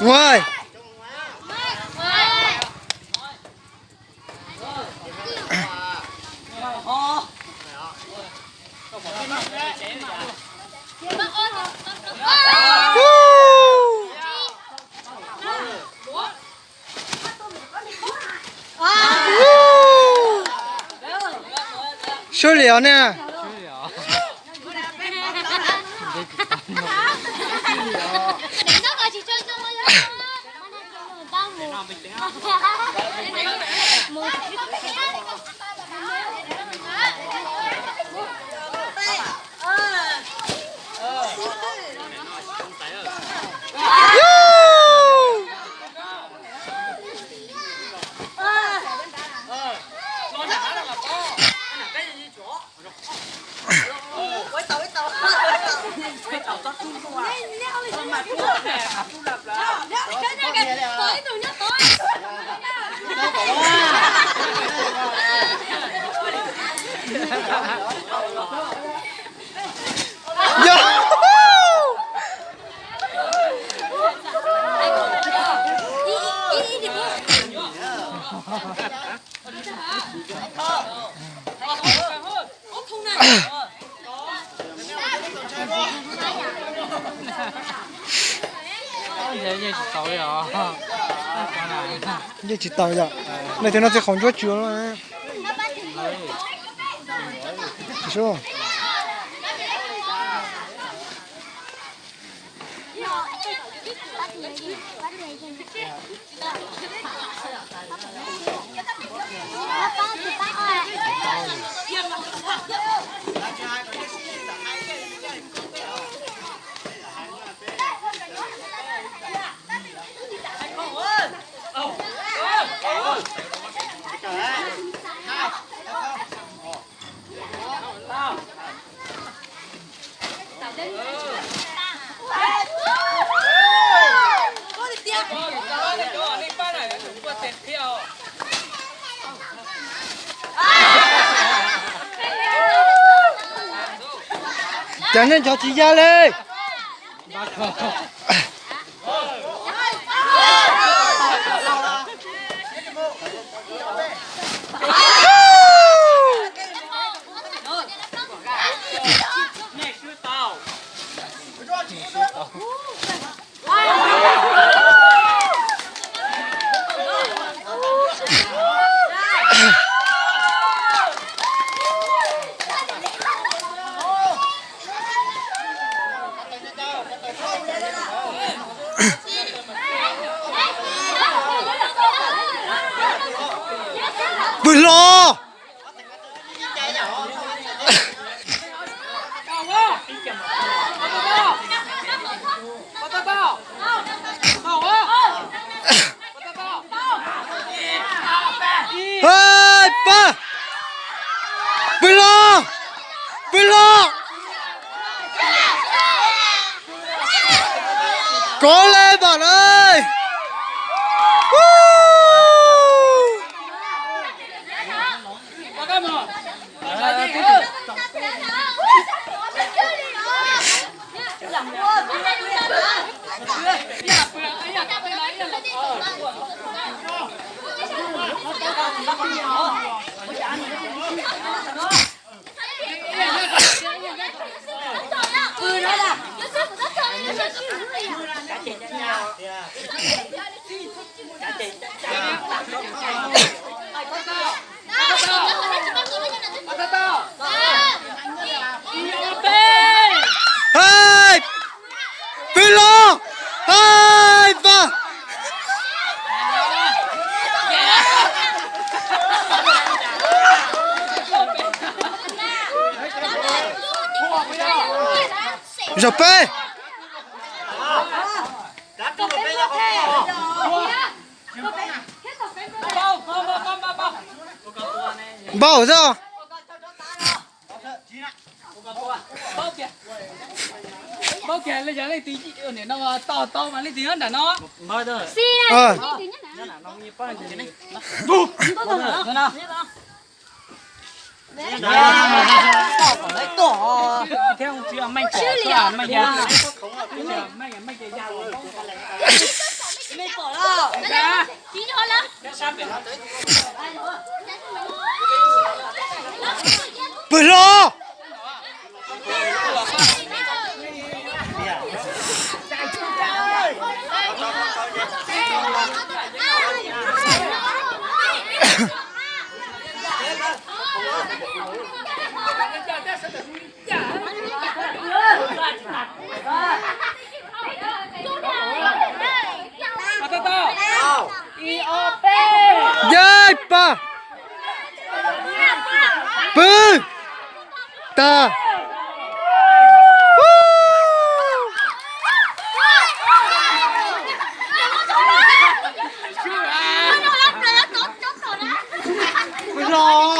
Ua, sub lios ne. Yog. Yeej tsis tau li os. Yeej tsis tau yom. Leej twg noj txiv qhaus ntsuab tsw no. Cas nej nchov tsis ya li. Pw hlo. Hais pab. Pw hlo. Pw hlo. Kov le npam na. Hais, pw hlo, hais pab. Zaum peb. Npaum xwb. Paub kiag li yog leej twg no, tau tau mas leej twg nyob nram no. Thiab meej pom, meej ya, meej ya ya. Pw hlo. Yaj pa. Pw. Tag. Pw hlo.